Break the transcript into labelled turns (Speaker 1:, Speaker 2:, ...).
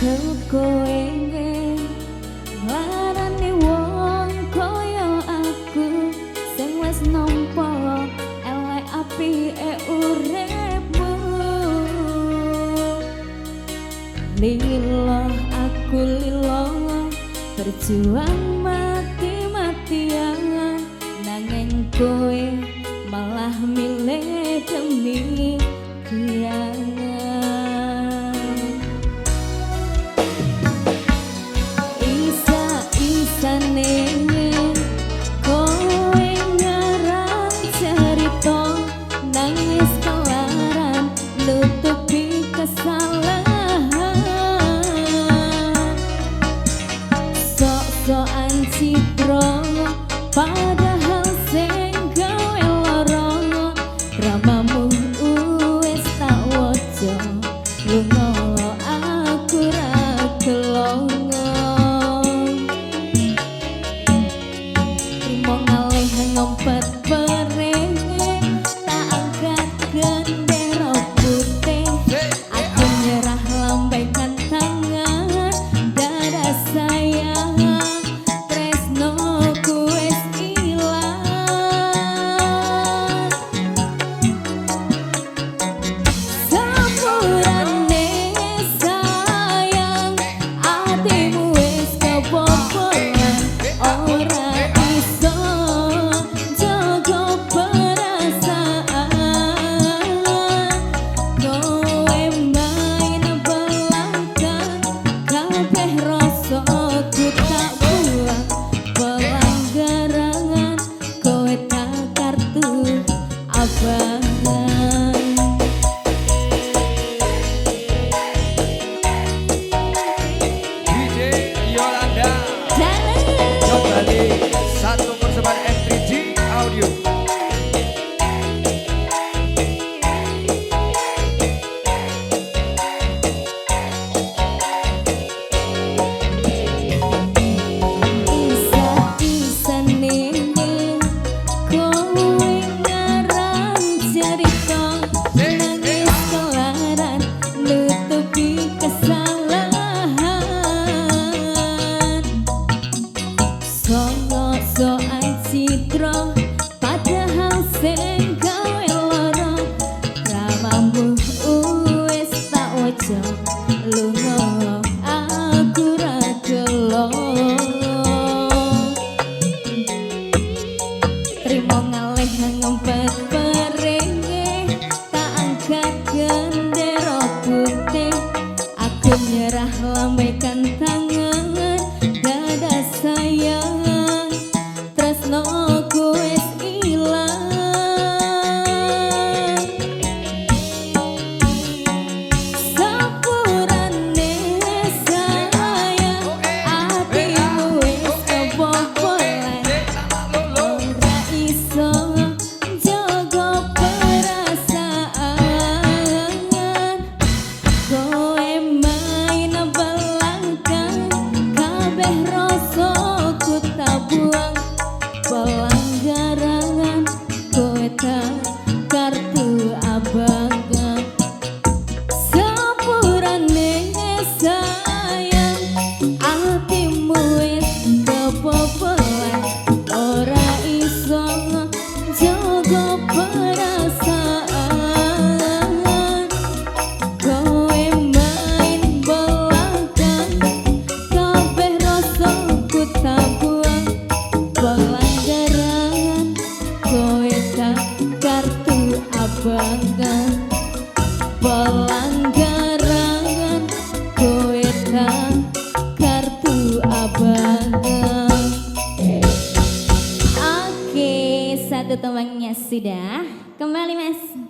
Speaker 1: Nyekel kowe nglarani wong kaya aku sing wis nampa elek apike uripmu. Lilo aku lilo berjuang mati-matian, nanging kowe malah milih demikian. Isa-isane kowe ngarang cerita, nangis kelaran nutupi kesalahan. Sok-sokan citra padahal sing gawe lara. Dramamu wis tak waca, lunga aku ra kelongo. Trimo ngalih ngompet perene, tak angkat gendera putih. Aku nyerah, lambaikan tangan, dadah sayang, tresnoku wis ilang. Sepurane sayang, atimu wis kebobolan, ora iso jaga perasaan. Kowe main belakang, kabeh rasaku tak buang. Pelanggaran kowe tak kartu abangan.
Speaker 2: DJ Yolanda.
Speaker 1: Jalan.
Speaker 2: Kembali satu persembahan M3G Audio.
Speaker 1: Isa-isane kowe ngarang cerita, nangis kelaran nutupi kesalahan. Sok-sokan citra padahal sing gawe lara. Dramamu wis tak waca, lunga aku ra gelo. Trimo ngalih ngompet perenge, tak angkat gendera putih. Aku nyerah, lambaikan tangan, dadah sayang, tresnoku wis ilang. Sepurane sayang, atimu wis kebobolan, ora iso jaga perasaan. Kowe main belakang, kabeh rasaku tak buang. Pelanggaran kowe tak kartu abangan. Sepurane sayang, atimu wis kebobolan, ora iso jaga perasaan. Kowe main belakang, kabeh rasaku tak buang. Pelanggaran kowe tak kartu abangan. Pelanggaran kowe tak kartu abangan. Oke, satu tembangnya sudah. Kembali, Mas.